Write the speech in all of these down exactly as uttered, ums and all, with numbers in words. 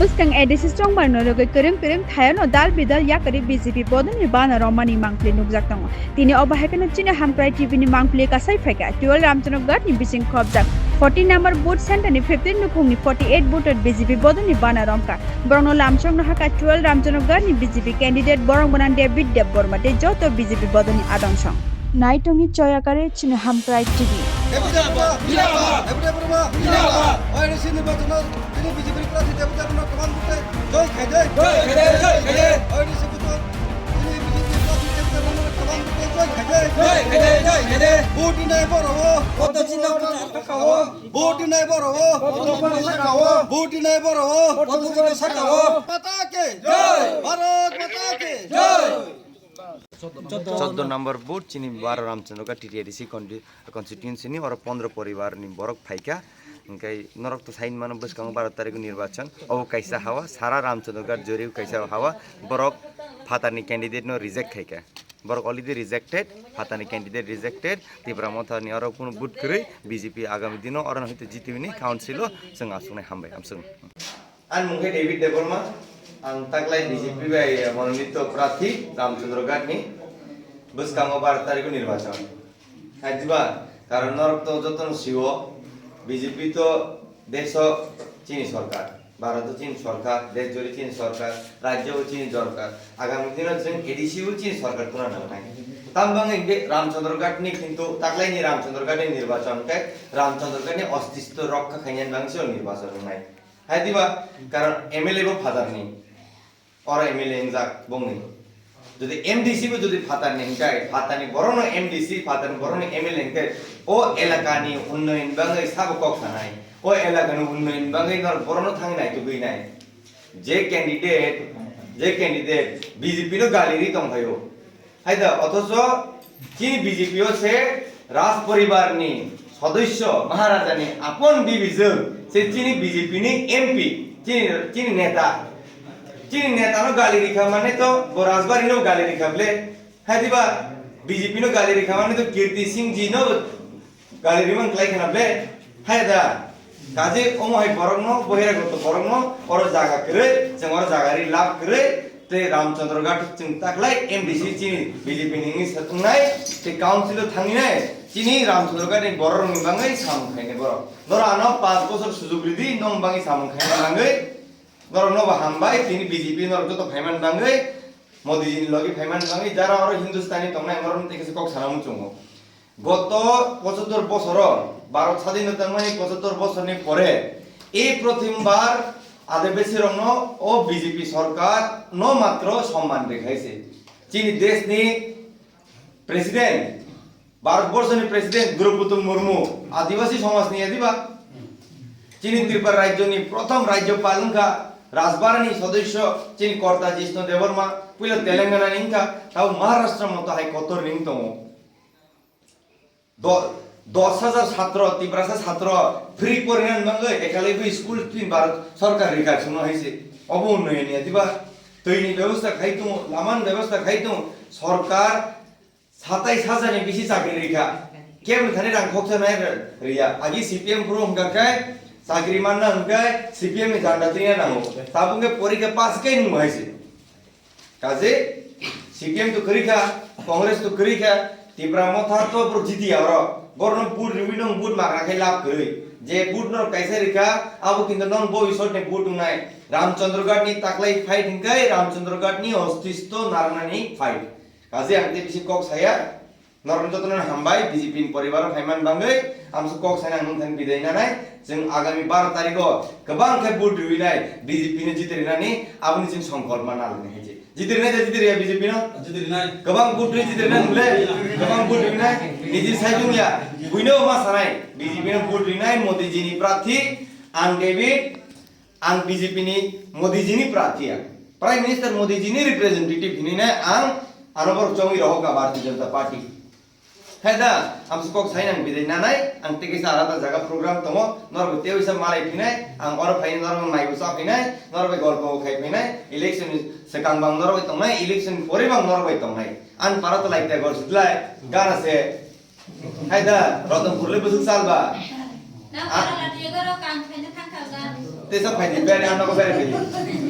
Bwskang A D C chongmani norogwi kwrwng kwrwng thayano dal bidal yakarwi B J P bodolni bana romani mangpili nukjak tongo. Tini obo hai kheno chini Hamkrai T V ni mangpili kasai phaikha twelve Ramchandra Ghat ni bising khobjak fourteen number booth center ni fifteen nukhungni forty eight voter B J P bodolni bana romkha. Borokno lamsokno hakha twelve Ramchandra Ghat ni B J P candidate borok gwnang David Debbarma tei joto B J P bodolni adong song. Naitongni choyakare chini Hamkrai T V. Deputy Debbarma, Deputy Debbarma, Deputy Debbarma. Oi, resi ni bajono, tini B J P ni prarthi Deputy Debbarma kalam bute, joi khaide. Joi khaide, joi khaide. Oi, resi buto, tini B J P ni prarthi Deputy Debbarma kalam bute, joi khaide. Joi khaide, joi khaide. Vote ni nai boro o. Vote ni nai boro o. Vote ni nai boro o. Vote ni nai boro o. Mata ke. Joi. Bharat Mata ke. Joi. Choddo number booth chini baro Ramchandra Ghat T T A D C condi-, constituency ni oro pondro poribar ni borok phaikha. Hingke norok to sain mano bwskango baro tarikh nirbachan. Obo kaisa hawa, sara Ramchandra Ghat joriu kaisa hawa. Borok phatarni candidate no reject khaikha. Borok already rejected, phatarni candidate rejected. Tipra Motha ni oro kunu booth kwrwi, B J P agami dino oro hwnkhe jitiwini council o chwng aswknai hambai amswk. Ani mung khe David Debbarma, ang taklai B J P bai mononito prarthi Ramchandra Ghat ni. Bwskango baro tarikh o nirbachan. Hai diba, karon norok to jotono sio, B J P to deso chini sorkar, Bharat o chini sorkar, desh jori chini sorkar, rajyo o chini sorkar, agami dino chwng A D C o chini sorkar tuna nangnai. Tam bangwi be Ramchandra Ghat ni kintu taklai ni Ramchandra Ghat ni nirbachan khe Ramchandra Ghat ni ostitto rokha khainani bangwi se o nirbachan wngnai. Hai diba, karon M L A bo phatarni, oro M L A wngjak bongni. Jodi M D C bo jodi phatarni hingkai, phatarni borokno M D C, phatarni borokno M L A hingkai, o elakani unnoyon bangwi sabo kok sanai, o elakani unnoyon bangwi nor borokno thangwi naitugwi nai. Je candidate, je candidate B J P no gali ri tongphaio. Hai da, othocho chini B J P o se Raj poribar ni sodosyo, Maharaja ni apon bibijwk se chini B J P ni M P, chini, chini neta. Chini neta no gali rikha mane to bo Rajbari no gali rikha ble. Hai diba B J P no gali rikha mane to Kirti Singh ji no gali rimang klai khana ble. Hai da. Kaje omo hai borokno, bohira goto borokno, oro jaga kwrwi, chwng oro jaga ri lab kwrwi, tei Ramchandra Ghat chwng taklai M D C chini B J P ni wngwi se wngnai, tei council o thangwi nai, chini Ramchandra Ghat ni borok rokni bangwi samung khainai borok. Norok ano panch bochor sujuk ridi, nong bangwi samung khaina bangwi, norok no bo hambai, tini B J P norok joto phaiman bangwi, Modi ji ni logi phaiman bangwi, jara oro Hindustani tongnai, norok no tei kisa kok sana muchungo. Goto pochottor bosoro, Bharat sadhinota mani pochottor bosorni pore, ei prothombar adebasirokno o B J P sorkar no matro somman rikhaise. Chini deshni president, Bharat borshoni president Droupadi Murmu, adibasi somajni adiba. Chini Tripura rajyoni prothom rajyopal wngkha, Rajbharani sodosyo, chini Korta Jishnu Debbarma, puila Telangana ni wngkha, tabo Maharashtra moto hai kotor ni wng tongo. Do-, dos hajar satro, Tiprasa satro, free porinani bagwi ekhalaibo school tin Bharat sorkar rikha chwngno hai se. Obo unnoyon ya diba? Twini bebosta khai tongo, lamani bebosta khai tongo. Sorkar satais hajar ni bisi chakri rikha. Kebni thani rang khoksa nai riya. Agi C P M phuru hwnkha khe chakri manna hwnkhe C P M ni janda twina nango. Tabuk khe porikha pass khe nung hai se. Kaje C P M to kwrwi kha, Congress to kwrwi kha, Tipra Motha to bro jiti ya oro. Borno vote riwi nong vote magra khai lab kwrwi. Je vote no kaisa rikha, abo kintu nong bobisot ni vote wngnai. Ramchandra Ghat ni taklai fight hingkai, Ramchandra Ghat ni ostitto narnani fight. Kaje ang tei bisi kok saya. Norok jotono hambai, B J P ni poribar o phaimani bagwi, amsa kok sana ang nungthani bidai nanai, chwng agami baro tarikh o kwbang khe vote riwi nai, B J P no jiti rinani, aboni chwng songkolma nalani hai je. Jiti rinai da jiti riya B J P no? Jiti rinai. Kwbang vote riwi jiti rinai nung le, kwbang vote riwi nai, niji sai jung ya, buino ma sanai, B J P no vote rinai, Modi ji ni prarthi, ang David, Ang B J P ni Modi ji ni prarthi ang. Prime Minister Modi ji ni representative hinwi nai ang ano borok chongwi rohor kha Bharatiya Janata Party. Hai da, ang se kok sai nang bidai nanai, ang tei kisa alada jaga program tongo, norok bai tei uisa malai phinai, ang oro phai norok naibo cha phinai, norok bai golpo khai phinai, election ni swkang bang norok bai tongnai, election ni pore bang norok bai tongnai. Ang para to lai te gor sitlai, gana se, Hai da, Ratanpur le bwswk sal ba? Nang Ah. Para lati egaro kam khaina thangkha ga. Tesa phaidi, bere ano ko bere phaidi.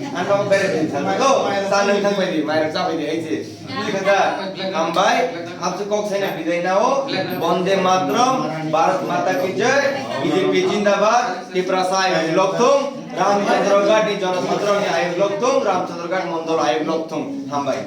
Ano ko bere phaidi. Sa ko, sa nang thang phaidi, mai rok sa phaidi, ai se. Ni kata, hambai, absu kok sai na bidai nao, Bonde Matram, Bharat Mata Ki Jai, B J P Jindabad, Tiprasa ayuk lokthung, Ramchandra Ghat ni Jana Sadharon ni ayuk lokthung, Ramchandra Ghat Mondol ayuk lokthung, hambai.